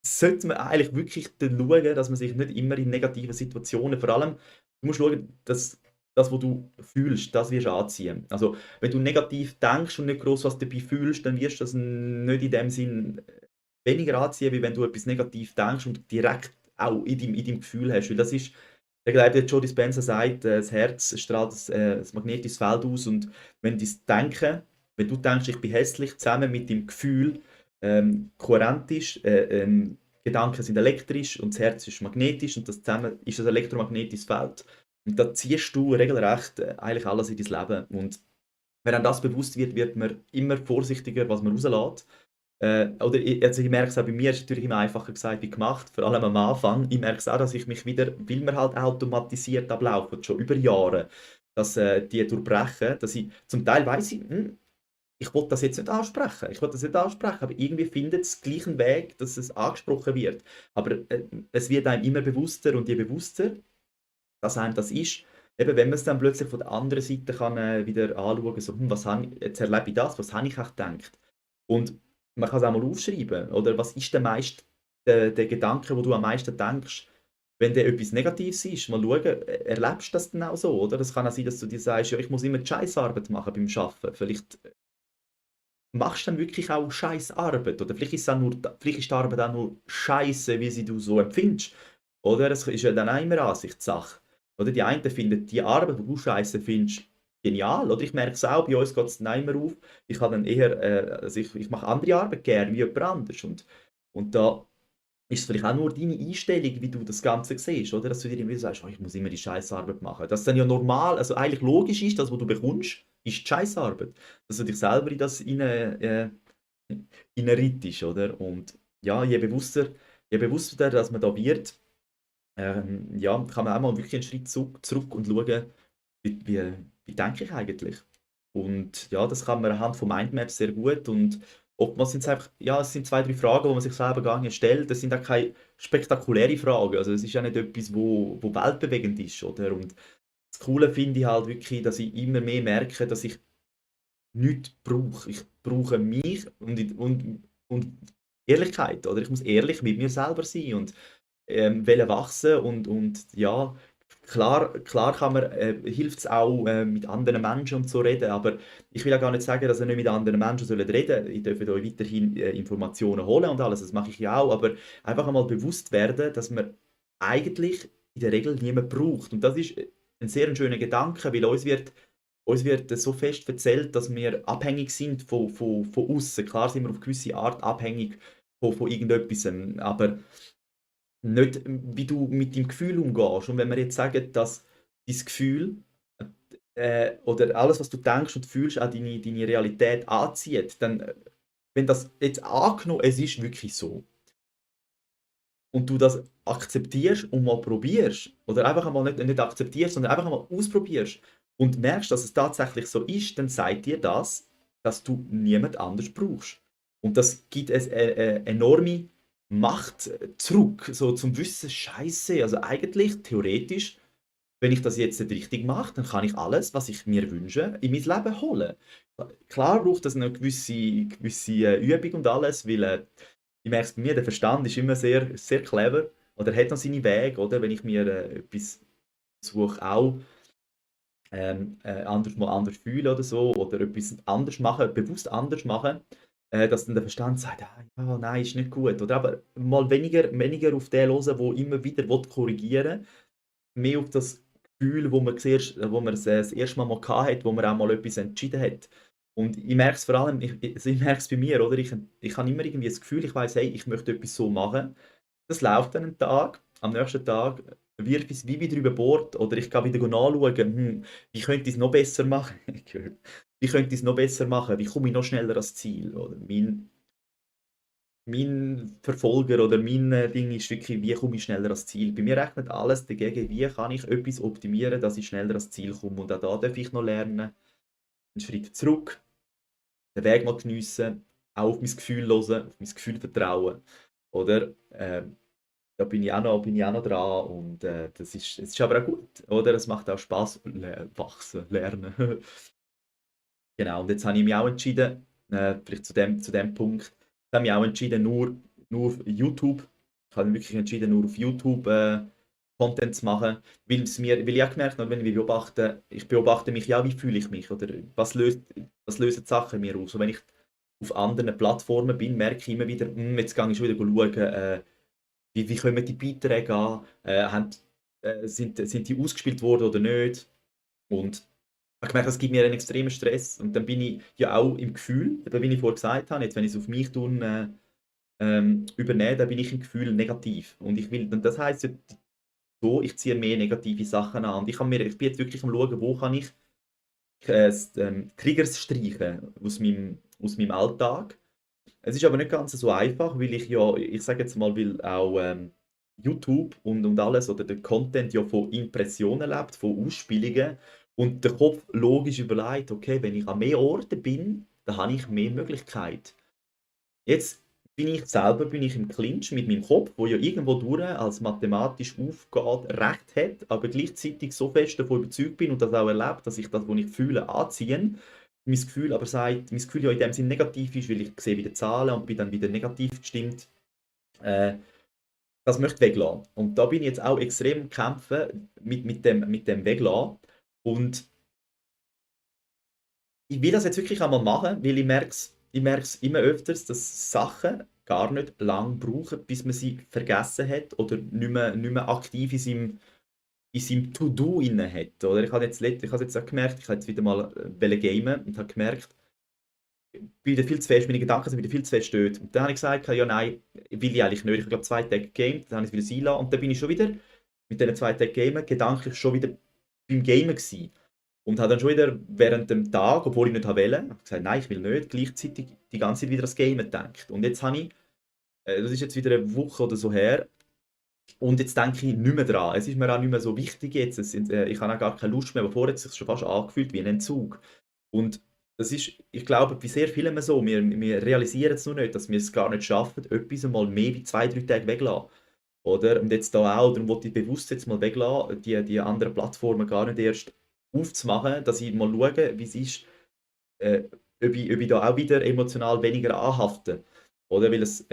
sollte man eigentlich wirklich dann schauen, dass man sich nicht immer in negativen Situationen, vor allem, du musst schauen, dass das, was du fühlst, das wirst du anziehen. Also, wenn du negativ denkst und nicht groß was dabei fühlst, dann wirst du das nicht in dem Sinn weniger anziehen, wie wenn du etwas negativ denkst und direkt auch in deinem Gefühl hast. Weil das ist, ich glaube, der Joe Dispenza sagt, das Herz strahlt das magnetische Feld aus und wenn dein Denken, wenn du denkst, ich bin hässlich, zusammen mit dem Gefühl kohärent ist, Gedanken sind elektrisch und das Herz ist magnetisch und das zusammen ist ein elektromagnetisches Feld. Und da ziehst du regelrecht eigentlich alles in dein Leben. Und wenn einem das bewusst wird, wird man immer vorsichtiger, was man rauslässt. Also ich merke es auch bei mir, ist natürlich immer einfacher gesagt wie gemacht, vor allem am Anfang. Ich merke es auch, dass ich mich wieder, weil wir halt automatisiert ablaufen, schon über Jahre, dass die durchbrechen, dass ich zum Teil weiss ich, ich will das jetzt nicht ansprechen, ich will das nicht ansprechen, aber irgendwie findet es gleich einen Weg, dass es angesprochen wird. Aber es wird einem immer bewusster und je bewusster, dass einem das ist, eben wenn man es dann plötzlich von der anderen Seite kann, wieder anschauen, so, was habe ich, jetzt erlebe ich das, was habe ich echt gedacht? Und man kann es auch mal aufschreiben, oder was ist der Gedanke, wo du am meisten denkst, wenn der etwas Negatives ist, mal schauen, erlebst du das dann auch so, oder? Das kann auch sein, dass du dir sagst, ja, ich muss immer die Scheissarbeit machen beim Arbeiten. Vielleicht machst du dann wirklich auch Scheissarbeit, oder vielleicht ist die Arbeit auch nur Scheiße, wie sie du so empfindest. Oder? Das ist ja dann auch immer Ansichtssache. Oder die einen finden die Arbeit, die du scheiße findest, genial. Oder ich merke es auch, bei uns geht es dann auch immer auf. Ich habe dann eher, also ich mache andere Arbeit gerne wie jemand anderes. Und da ist es vielleicht auch nur deine Einstellung, wie du das Ganze siehst, oder? Dass du dir immer sagst, oh, ich muss immer die Scheißarbeit machen. Dass dann ja normal, also eigentlich logisch ist, das, was du bekommst, ist die Scheißarbeit. Dass du dich selber in das reitest, oder? Und ja, je bewusster dass man da wird, ja, kann man auch mal wirklich einen Schritt zurück und schauen, wie, wie denke ich eigentlich? Und ja, das kann man anhand von Mindmaps sehr gut und oftmals sind es einfach, ja, es sind zwei, drei Fragen, die man sich selber gar nicht stellt. Das sind auch keine spektakulären Fragen. Also es ist ja nicht etwas, wo weltbewegend ist, oder? Und das Coole finde ich halt wirklich, dass ich immer mehr merke, dass ich nichts brauche. Ich brauche mich und Ehrlichkeit, oder? Ich muss ehrlich mit mir selber sein und wollen wachsen und ja, klar hilft es auch mit anderen Menschen und so reden, aber ich will ja gar nicht sagen, dass ihr nicht mit anderen Menschen sollt reden. Ich dürft euch weiterhin Informationen holen und alles, das mache ich ja auch, aber einfach einmal bewusst werden, dass man eigentlich in der Regel niemand braucht. Und das ist ein sehr schöner Gedanke, weil uns wird so fest erzählt, dass wir abhängig sind von außen. Klar sind wir auf gewisse Art abhängig von irgendetwas, aber nicht, wie du mit deinem Gefühl umgehst. Und wenn wir jetzt sagen, dass dein Gefühl oder alles, was du denkst und fühlst, auch deine Realität anzieht, dann, wenn das jetzt angenommen, es ist wirklich so, und du das akzeptierst und mal probierst, oder einfach einmal nicht akzeptierst, sondern einfach einmal ausprobierst und merkst, dass es tatsächlich so ist, dann sagt dir das, dass du niemand anders brauchst. Und das gibt es eine enorme Macht zurück, so zum Wissen, Scheiße, also eigentlich theoretisch, wenn ich das jetzt nicht richtig mache, dann kann ich alles, was ich mir wünsche, in mein Leben holen. Klar braucht das eine gewisse Übung und alles, weil ich merke es bei mir, der Verstand ist immer sehr, sehr clever oder hat noch seine Wege, oder? Wenn ich mir etwas suche, auch mal anders fühle oder so, oder etwas anders machen, bewusst anders machen, dass dann der Verstand sagt, ja, nein, ist nicht gut. Oder aber mal weniger auf den hören, der immer wieder korrigieren will, mehr auf das Gefühl, wo man das erste Mal hatte, wo man auch mal etwas entschieden hat. Und ich merke es vor allem, ich merke es bei mir, oder? Ich habe immer irgendwie das Gefühl, ich weiß, hey, ich möchte etwas so machen. Das läuft dann einen Tag, am nächsten Tag wirf ich es wie wieder über Bord oder ich gehe wieder nachschauen, wie könnte ich es noch besser machen? Wie könnte ich es noch besser machen? Wie komme ich noch schneller ans Ziel? Oder mein Verfolger oder mein Ding ist wirklich, wie komme ich schneller ans Ziel? Bei mir rechnet alles dagegen, wie kann ich etwas optimieren, dass ich schneller ans Ziel komme. Und auch da darf ich noch lernen, einen Schritt zurück, den Weg mal geniessen, auch auf mein Gefühl hören, auf mein Gefühl vertrauen. Oder? Da bin ich auch noch dran und es ist aber auch gut, oder? Es macht auch Spaß, wachsen, lernen. Genau, und jetzt habe ich mich auch entschieden, vielleicht zu dem Punkt, habe ich mich auch entschieden, nur YouTube. Ich habe mich wirklich entschieden, nur auf YouTube Content zu machen, weil ich auch gemerkt habe, wenn ich beobachte mich ja, wie fühle ich mich oder was lösen die Sachen in mir aus. Und wenn ich auf anderen Plattformen bin, merke ich immer wieder, jetzt gehe ich schon wieder schauen, wie kommen die Beiträge an, sind die ausgespielt worden oder nicht. Und ich habe gemerkt, das gibt mir einen extremen Stress. Und dann bin ich ja auch im Gefühl, eben wie ich vorher gesagt habe, jetzt wenn ich es auf mich tue, übernehme, dann bin ich im Gefühl negativ. Und das heisst ja so, ich ziehe mehr negative Sachen an. Und ich bin jetzt wirklich am schauen, wo kann ich Triggers streichen aus meinem Alltag. Es ist aber nicht ganz so einfach, weil ich sage jetzt mal, weil auch YouTube und alles oder der Content ja von Impressionen lebt, von Ausspielungen und der Kopf logisch überlegt, okay, wenn ich an mehr Orten bin, dann habe ich mehr Möglichkeiten. Jetzt bin ich im Clinch mit meinem Kopf, wo ja irgendwo durch als mathematisch aufgeht, recht hat, aber gleichzeitig so fest davon überzeugt bin und das auch erlebt, dass ich das, was ich fühle, anziehe. Mein Gefühl ja in dem Sinne negativ ist, weil ich sehe wieder Zahlen und bin dann wieder negativ gestimmt. Äh, Das möchte ich weglassen. Und da bin ich jetzt auch extrem am Kämpfen mit dem Weglassen. Und ich will das jetzt wirklich einmal machen, weil ich merk's immer öfters, dass Sachen gar nicht lang brauchen, bis man sie vergessen hat oder nicht mehr aktiv in seinem To-Do inne hat. Oder ich habe jetzt auch gemerkt, ich habe jetzt wieder mal gamen und habe gemerkt, bin wieder viel zu fest, meine Gedanken sind wieder viel zu fest dort. Und dann habe ich gesagt, ja nein, will ich eigentlich nicht. Ich habe glaube 2 Tage gegamed, dann habe ich es wieder sein lassen und dann bin ich schon wieder mit diesen 2 Tagen Gamen gedanklich schon wieder beim Gamen gewesen. Und habe dann schon wieder während dem Tag, obwohl ich nicht wollte, habe gesagt, nein, ich will nicht, gleichzeitig die ganze Zeit wieder ans Gamen gedacht. Und jetzt habe ich, das ist jetzt wieder eine Woche oder so her, und jetzt denke ich nicht mehr dran. Es ist mir auch nicht mehr so wichtig jetzt. Ich habe auch gar keine Lust mehr, aber vorher hat es sich schon fast angefühlt wie ein Entzug. Und das ist, ich glaube, bei sehr vielen so. Wir realisieren es noch nicht, dass wir es gar nicht schaffen, etwas einmal mehr wie 2, 3 Tage weglassen. Oder? Und jetzt da auch, darum wollte ich bewusst jetzt mal weglassen, die anderen Plattformen gar nicht erst aufzumachen, dass ich mal schaue, wie es ist, äh, ob ich da auch wieder emotional weniger anhafte. Oder? Weil es